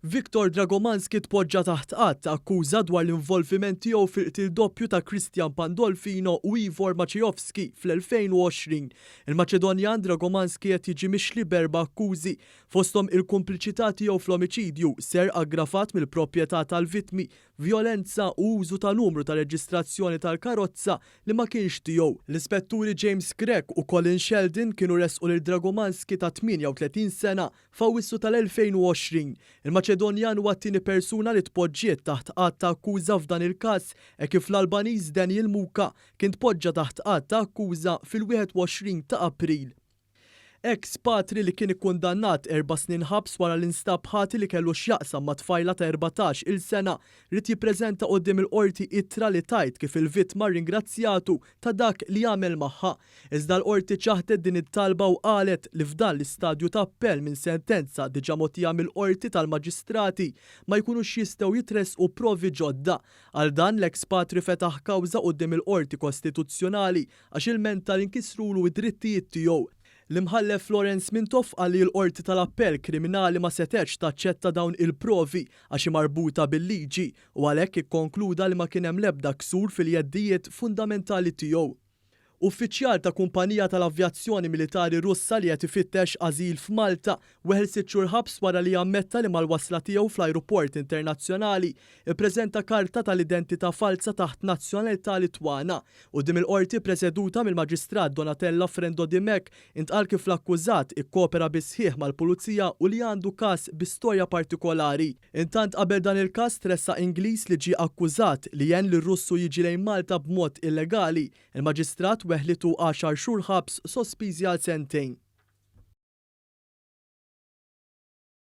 Viktor Dragomanski tpoġġa taħt att ta' akkuża dwar l-involviment tiegħu fil-qtil doppju ta' Christian Pandolfino u Ivor Maciejowski fl-2020. Il-Maċedonjan Dragomanski qed jiġi mixli b'erba' akkużi, fosthom il-kompliċità tiegħu fl-omiċidju, serq aggravat mill-proprjetà tal-vittmi, vjolenza u użu ta' numru ta' reġistrazzjoni tal-karozza li ma kienx tiegħu. L-Ispetturi James Grech u Colin Sheldon kienu ressqu lil Dragomanski ta' 38 sena F'Awwissu tal-2020, il-Maċedonjan huwa t-tieni persuna li tpoġġiet taħt att ta' akkuża f'dan il-każ hekk kif l-Albaniż Daniel Muka kien tpoġġa taħt att ta' akkuża fil-21 ta' April. Eks patri li kien ikkundannat erba' snin ħabs wara li nstab ħati li kellu x'jaqsam ma' tfajla ta' 14 il sena ried jippreżenta quddiem il-Qorti ittra li tgħid kif il-vittma rringrazzjatu ta' dak li għamel magħha. Iżda l-Qorti ċaħdet din it-talba u qalet li f'dan l-istadju ta' appell minn sentenza diġà mogħtija mill-Qorti tal-Maġistrati ma jkunux jistgħu jitressqu provi ġodda. Għal dan, l-eks patri fetaħ kawża quddiem il-Qorti Kostituzzjonali għax ilmenta li nkisrulu d-drittijiet tiegħu. L-Imħallef Lawrence Mintoff qal li l-Qorti tal-Appell Kriminali ma setgħetx taċċetta dawn il-provi għax hi marbuta bil-liġi u għalhekk ikkonkluda li ma kien hemm l-ebda ksur fil-jeddijiet fundamentali tiegħu. Uffiċjal ta' kumpanija tal-avjazzjoni militari Russa li qed ifittex ażil f'Malta weħel sitt xhur ħabs wara li ammetta li mal-wasla tiegħu fl-ajruport internazzjonali ppreżenta karta tal-identità falza taħt nazzjonalità Litwana. Quddiem il-Qorti ppreseduta mill-Maġistrat Donatella Frendo Dimech Intqal kif l-akkużat ikkopera bis-sħiħ mal-Pulizija u li għandu każ bi storja partikolari. Intant qabel dan il-każ tressaq Ingliż li ġie akkużat li għen lir-Russu jiġi lejn Malta b'mod illegali. Il-Maġistrat weħlitu għaxar xhur ħabs sospiżi għal sentejn.